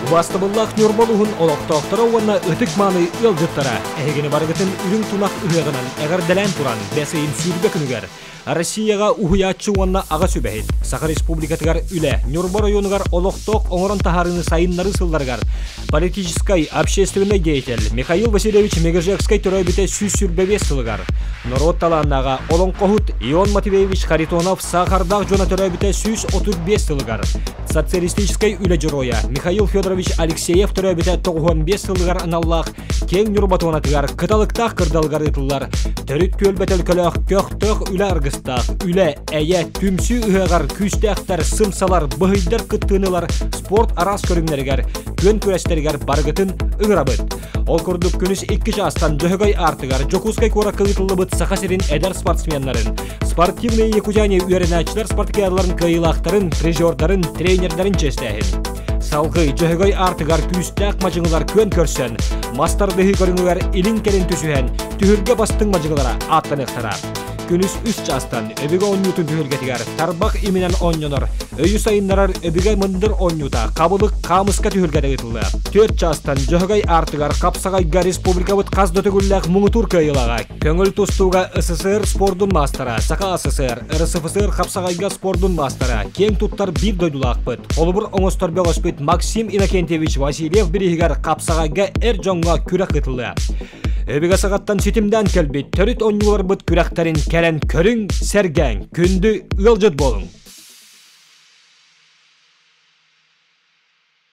Убаастабыллаах Ньурба улууһун олохтоохторо уонна ытык-мааны ыалдьыттара эһигини барыгытын үрүҥ тунах ыһыаҕынан эҕэрдэлээн туран бэс ыйын 20 күнүгэр Россияҕа уһуйааччы уонна аҕа сүбэһит, Саха Республикатыгар үлэ, Ньурба оройуонугар олохтоох оҥорон таһаарыыны сайыннарыы сылларыгар политическай, общественнай деятель Михаил Васильевич Мегежекскэй төрөөбүтэ 125 сылыгар, норуот талааннааҕа олоҥхоһут Ион Матвеевич Харитонов саахардаах дьоно төрөөбүтэ 135 сылыгар, социалистическай үлэ дьоруойа Михаил Федорович Алексеев төрөөбүтэ 95 сылыгар аналлаах киэҥ Ньурба туонатыгар кыталыктаах кырдалыгар ыытыллар төрүт түөлбэ төлкөлөөх көхтөөх үлэ аргыстаах үлэ, эйэ, түмсүү ыһыаҕар күүстээхтэр, сымсалар, быһыйдар кыттыыны ылар спорт араас көрүҥнэригэр, күөн күрэстэригэр барыгытын ыҥырабыт. Ол курдук күнүс 2 чаастан Дьөһөгөй аартыгар Дьокуускай куоракка ыытыллыбыт Саха сирин эдэр спортсменнарын, спортивные якутяне үөрэнээччилэр спартакиадаларын кыайыылаахтарын, призердарын, тренердэрин чиэстээһин. Салгыы Дьөһөгөй аартыгар күүстээх мадьыҥылар күөн көрсөн, мас тардыһыы көрүҥүгэр илин-кэлин түсүһэн, түһүлгэ бастыҥ мадьыҥылара ааттаныахтара. Күнүс үс чаастан өбүгэ оонньуутун түһүлгэтигэр тарбах иминэн оонньонор, өйү сайыннарар өбүгэ мындыр оонньуута хабылык хаамыска түһүлгэтэ ыытыллыа. 4 чаастан Дьөһөгөй аартыгар хапсаҕайга республикабыт хас да төгүллээх муҥутуур кыайыылааҕа, көҥүл тустууга СССР спордун маастара, Саха СССР, РСФСР хапсаҕайга спордун маастара, киэҥ туттар биир дойдулаахпыт, холобур оҥостор бөҕөспүт Максим Иннокентьевич Васильев бирииһигэр хапсаҕайга эр дьоҥҥо күрэх ыытыллыа. Өбүгэ саҕаттан ситимнээн кэлбит төрүт оонньууларбыт күрэхтэрин кэлэн көрүҥ, сэргээҥ, күндү ыалдьыт буолуҥ!